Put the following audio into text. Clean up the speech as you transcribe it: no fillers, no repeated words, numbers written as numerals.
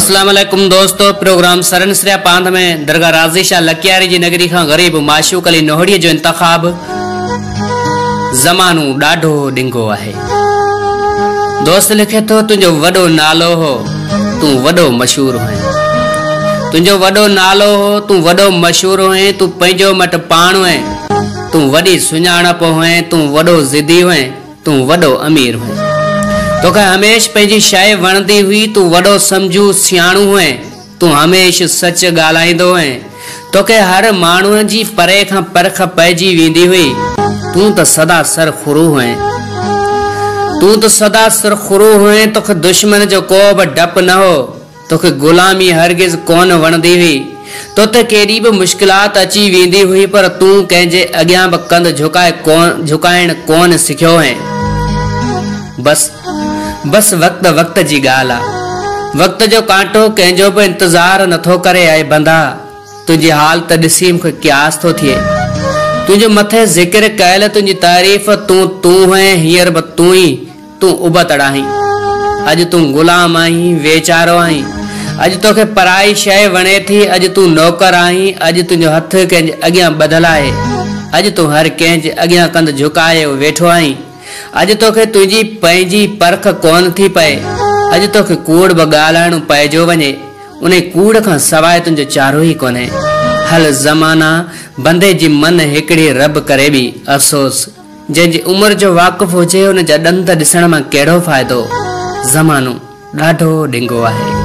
اسلام عليڪم دوستو پروگرام سرن سريا پاند ۾ درگاهه راضي شاهه لڪياري جي نگري کان غريب معشوق علي نوهڙي جو انتخاب زمانو ڏاڍو ڏنگو آهي دوست لکي ٿو تنهنجو وڏو نالو هو تون وڏو مشهور هئين تنهنجو وڏو نالو هو تون وڏو مشهور هئين تون پنهنجو مٽ پاڻ هئين تون وڏي سڃاڻپ هئين تون وڏو ضدي هئين تون وڏو امير هئين. توکي هميشھ پنهنجي شيء وڻندي هئي، تون وڏو سمجهو سياڻو هئين، تون هميشھ سچ ڳالهائيندو هئين. توکي هر ماڻهوء جي پري کان پرک پئجي ويندي هئي. تون ته سدا سرخرو هئين. تون ته سدا سرخرو هئين، توکي دشمن جو ڪو به ڊپ نه هو. توکي غلامي هرگز ڪونه وڻندي هئي. تو تي ڪيڏي به مشڪلات اچي ويندي هئي پر تون ڪنهن جي اڳيان به ڪنڌ جهڪائي جهڪائڻ ڪونه سکيو هئين. بس بس وقت وقت جي ڳالهه آ. وقت جو ڪانٽو ڪنهن جو به انتظار نٿو ڪري اي بندا! تنهنجي حالت ڏسي مون کي قياس ٿو ٿئي. تنهنجو مٿي ذڪر ڪيل تنهنجي تعريف تون تون هئين هينئر به تون ئي تون ابتڙ آهين. اڄ تون غلام آهين، ويچارو آهين. اڄ توکي پرائي شيء وڻي ٿي، اڄ تون نوڪر آهين، اڄ تنهنجو هٿ ڪنهن جي اڳيان ٻڌل آهي. اڄ تون هر ڪنهن جي اڳيان ڪنڌ جهڪايو ويٺو آهين. اڄ توکي تنهنجي پنهنجي پرک ڪونه ٿي پئي. اڄ توکي ڪوڙ به ڳالهائڻو پئجيو وڃي. انهي ڪوڙ کان سواء تنهنجو چارو ئي ڪونهي. هل زمانا، بندي جي من هڪڙي رب ڪري ٻي. افسوس! جنهن جي عمر جو واقف هجي ان جا ڏند ڏسڻ مان ڪهڙو فائدو؟ زمانو ڏاڍو ڏنگو آهي.